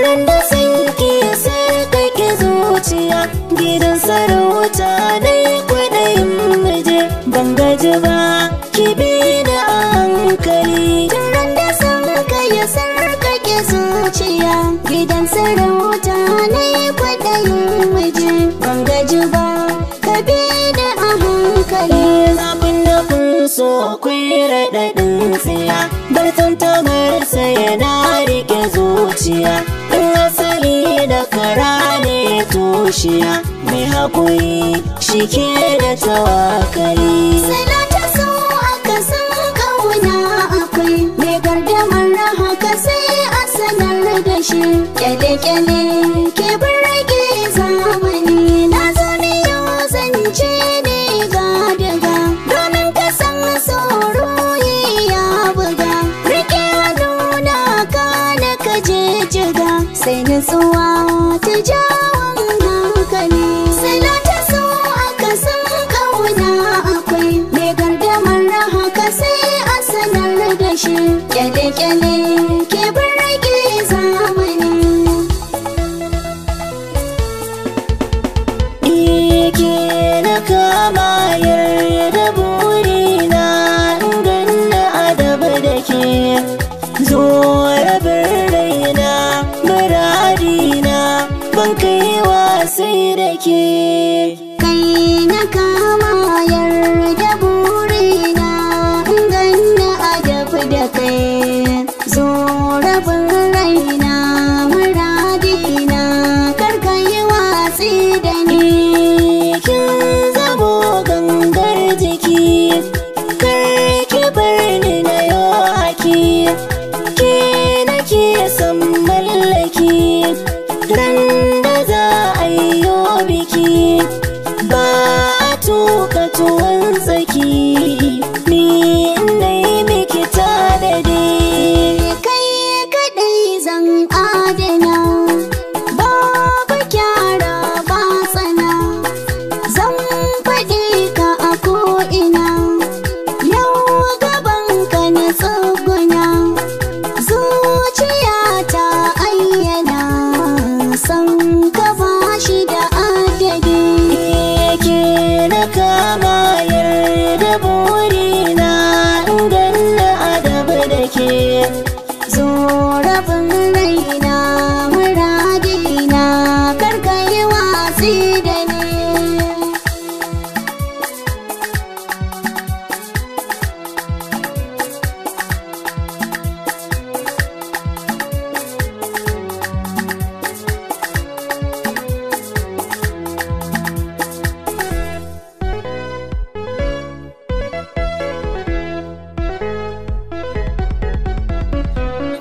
Turan da sanki ya sarƙaƙe zuciya, gidan sarauta na yi kwaɗayin muje, ban gaji ba, ki bi da a hankali. Turan da sanka ya sarƙaƙe zuciya, gidan sarauta na yi kwaɗayin muje, ban gaji ba, ka bi da a hankali. Zafin dafin so akwai raɗaɗin tsiya, bar tantamarsa yana riƙe zuciya. In asali da kara ne tushiya, mai haƙuri shi ke da tawakali. Sila ta so aka san ƙauna akwai, mai gardamar haka sai a sanar da shi. Kyale-kyale ke burge zamani, na zame yau zance ne ga daga, domin ka san tsoro ya buga. Rike hannuna ka na ka jijjiga, sai nutsuwa ta jawon hankali. Sila ta so aka san ƙauna akwai, mai gardamar haka sai a sanar da shi. Kyale-kyale ke burge zamani. Ike na kama yarda burina, in ganna adaba da ke. Zo rabin raina, muradina, ban kaiwa sai da ke. Kai na kama yarda burina, in ganna adabu da kai. Zo rabin raina, muradina, kar ka yi watsi da ni. Kin zamo gangar jiki, kar ki bar ni na yo haki. Ke nake son mallaki, ran da za a yi yo biki. Ba a tuka tuwon tsaki, ni na yi miki tanadi. Kai kaɗai zan adana, babu kyara ba tsana, zan faɗi ka a ko'ina, yau gaban ka na tsuguna, zuciya ta ayyana, san ka ba shi da adadi. Yake na kama yarda burina, in ganna adaba da ke. Zo rabin raina, muradina, kar ka yi watsi da ni.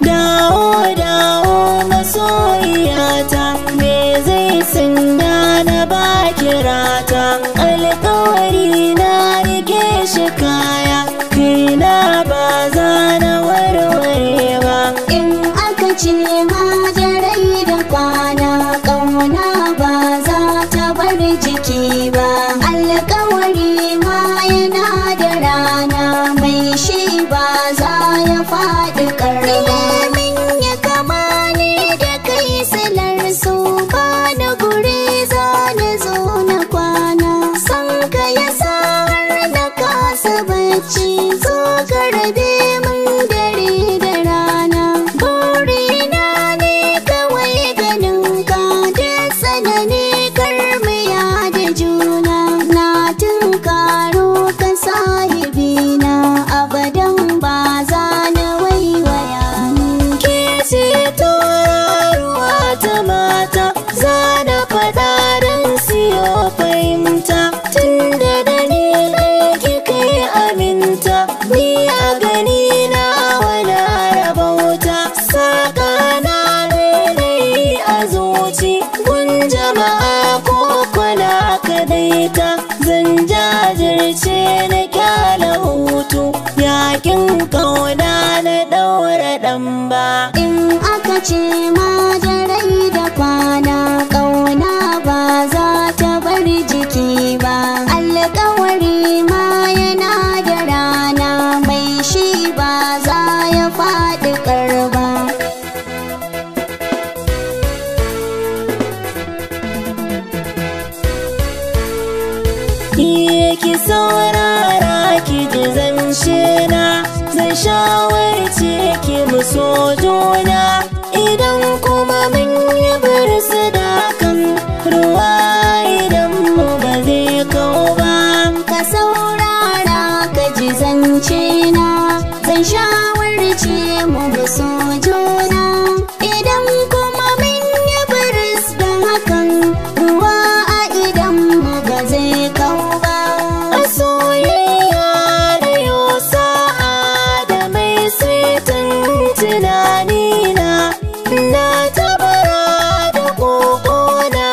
Dawo dawo masoyiyata, me zai sanya na baki rata? Alƙawari na rike shi kaya, kaina ba za na warware ba. In aka ce ma da rai da kwana, ƙauna ba za ta bar jiki ba. Alƙawari ma yana da rana, mai shi ba za ya faɗi ƙarba. Min ya kama ne da kai silar su ba na guri za na zo na kwana. San ka ya sa har na kasa bacci, zo ka rabe min dare da rana. Burina ne kawai ganin ka, da tsanani karmiya da juna. Na tunkaro ka sahibina, abadan ba za na waiwaya. Ke ce tauraruwa ta mata, za na faɗa don siyo fahimta. Tunda da ni kika yi aminta, ni a gani na wani rabauta. Saka na rairayi a zuci, gun jama'a ko kwana kadaita. Zan jajirce na kyala hutu, yakin kauna na ɗaura ɗan ba. In aka ce ma da rai da kwana, ƙauna ba za ta bar jiki ba. Alƙawari ma yana da rana, mai shi ba za ya faɗi ƙarba. Iye ki saurara ki ji zance na, zan shawarce ki mu so juna. Idan kuma mun yi birsu da kan ruwa, idan mu ba zai kau ba. Ka saurara ka ji zance na, zan shawarce mu mu so juna. Idan kuma mun yi biris da hakan, ruwa a idan mu ba zai kau ba. A soyayya da yau sa'a da mai saitin tunanina, na tabara da kokona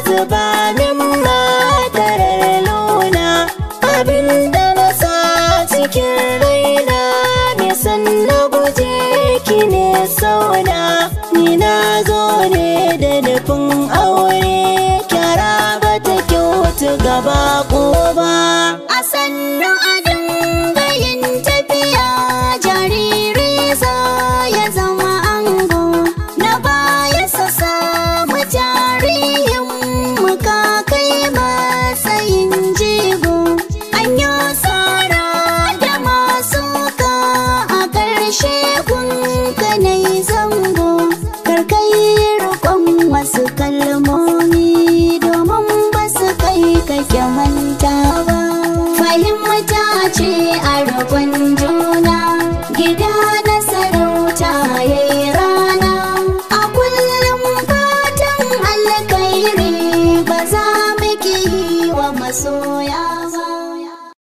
zuba min madarar luna. Abinda na sa cikin raina, nisan na guje ki ne sauna. Ni na zo ne da nufin aure, kyara ba ta kyautu gaba ko ba. A sannu a dinga yin tafiya, jariri za ya zama ango. Na baya sa samu tarihin muka kai matsayin jigo. An yi tsara da masu ka a ƙarshe kun kanai zango. Karkai roƙon wasu kalmomi domin ba su kai kake manta ba. Fahimta ce a roƙon juna, gida na sarauta yayi rana. A kullum fatan alkhairi ba za mu ki yi wa masoya.